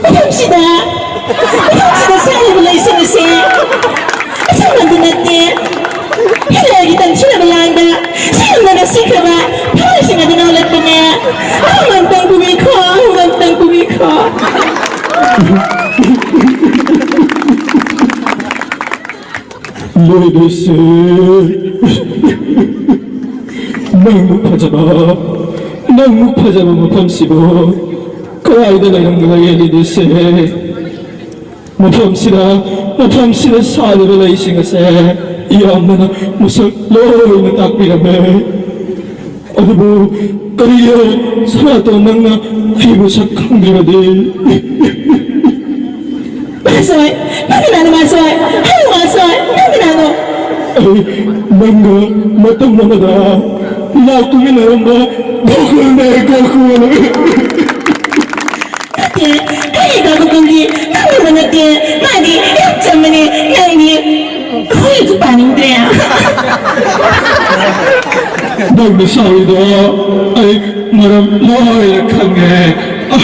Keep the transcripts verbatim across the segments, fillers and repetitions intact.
ꯃꯐꯝꯁꯤꯗ, ꯃꯐꯝꯁꯤꯗ ꯁꯥꯠꯂꯤꯕ ꯂꯩꯁꯤꯡ ꯑꯁꯤ ꯑꯁꯪꯕꯗ ꯅꯠꯇꯦ, ꯍꯤꯠꯂꯔꯒꯤ ꯇꯝꯊꯤꯅꯕ ꯂꯥꯟꯗ ꯁꯤꯒꯨꯝꯅ ꯁꯤꯈ꯭ꯔꯕ ꯊꯋꯥꯏꯁꯤꯡ ꯑꯗꯨꯅ ꯍꯧꯒꯠꯄꯅꯦ꯫ ꯑꯍꯨꯝ ꯑꯝꯇꯪ ꯄꯨꯕꯤꯈꯣ, ꯑꯍꯨꯝ ꯑꯝꯇꯪ ꯄꯨꯕꯤꯈꯣ꯫ ꯂꯣꯏꯕꯤꯁꯦ, ꯅꯪꯃꯨꯛ ꯐꯖꯕ, ꯅꯪꯃꯨꯛ ꯐꯖꯕ ꯃꯐꯝꯁꯤꯕꯨ ꯀꯗꯥꯏꯗ ꯂꯩꯔꯝꯒꯗꯒꯦ, ꯂꯤꯂꯤꯁꯦ? ꯃꯐꯝꯁꯤꯗ, ꯃꯐꯝꯁꯤꯗ ꯁꯥꯠꯂꯤꯕ ꯂꯩꯁꯤꯡ ꯑꯁꯦ ꯏꯌꯥꯝꯕꯅ ꯃꯁꯛ ꯂꯣꯏꯅ ꯇꯥꯛꯄꯤꯔꯝꯃꯦ꯫ ꯑꯗꯨꯕꯨ ꯀꯔꯤꯒꯤꯅꯣ ꯁꯅꯥꯇꯣꯟ ꯅꯪꯅ ꯑꯩꯕꯨ ꯁꯛ ꯈꯪꯗ꯭ꯔꯤꯕꯗꯤ? ꯃꯥꯁꯣꯏ, ꯅꯪ ꯀꯅꯥꯅꯣ ꯃꯥꯁꯣꯏ? ꯍꯥꯏꯌꯨ ꯃꯥꯁꯣꯏ, ꯅꯪ ꯀꯅꯥꯅꯣ? ꯑꯩ ꯅꯪꯒ ꯃꯇꯝ ꯑꯃꯗ ꯂꯥꯛ ꯇꯨꯃꯤꯟꯅꯔꯝꯕ ꯒꯣꯀꯨꯜꯅꯦ, ꯒꯣꯀꯨꯜ꯫ ꯅꯠꯇꯦ, ꯑꯩ ꯒꯣꯀꯨꯜꯗꯤ ꯈꯪꯗꯕ ꯅꯠꯇꯦ꯫ ꯃꯥꯗꯤ ꯌꯥꯝ ꯆꯝꯕꯅꯦ, ꯅꯪꯗꯤ ꯑꯩꯈꯣꯏꯁꯨ ꯄꯥꯅꯤꯡꯗ꯭ꯔꯦ꯫ ꯅꯪꯅ ꯁꯥꯎꯔꯤꯗꯣ ꯑꯩ ꯃꯔꯝ ꯂꯣꯏꯅ ꯈꯪꯉꯦ꯫ ꯑ,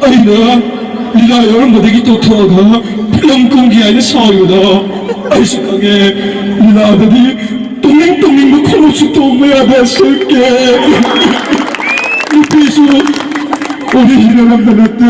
ꯑꯩꯅ ꯂꯤꯂꯥ ꯌꯥꯎꯔꯝꯕꯗꯒꯤ ꯇꯣꯛꯊꯣꯛꯑꯒ ꯐꯤꯂꯝ ꯀꯨꯝꯒꯦ ꯍꯥꯏꯅ ꯁꯥꯎꯔꯤꯕꯗꯣ ꯑꯩꯁꯨ ꯈꯪꯉꯦ꯫ ꯂꯤꯂꯥꯗꯗꯤ ꯇꯣꯡꯅꯤꯡ ꯇꯣꯡꯅꯤꯡꯕ ꯈꯣꯡꯎꯞꯁꯨ ꯇꯣꯡꯕ ꯌꯥꯗꯦ, ꯁꯦꯠꯀꯦ꯫ ꯅꯨꯄꯤꯁꯨ ꯑꯣꯔꯤꯖꯤꯅꯦꯜ ꯑꯝꯇ ꯅꯠꯇꯦ꯫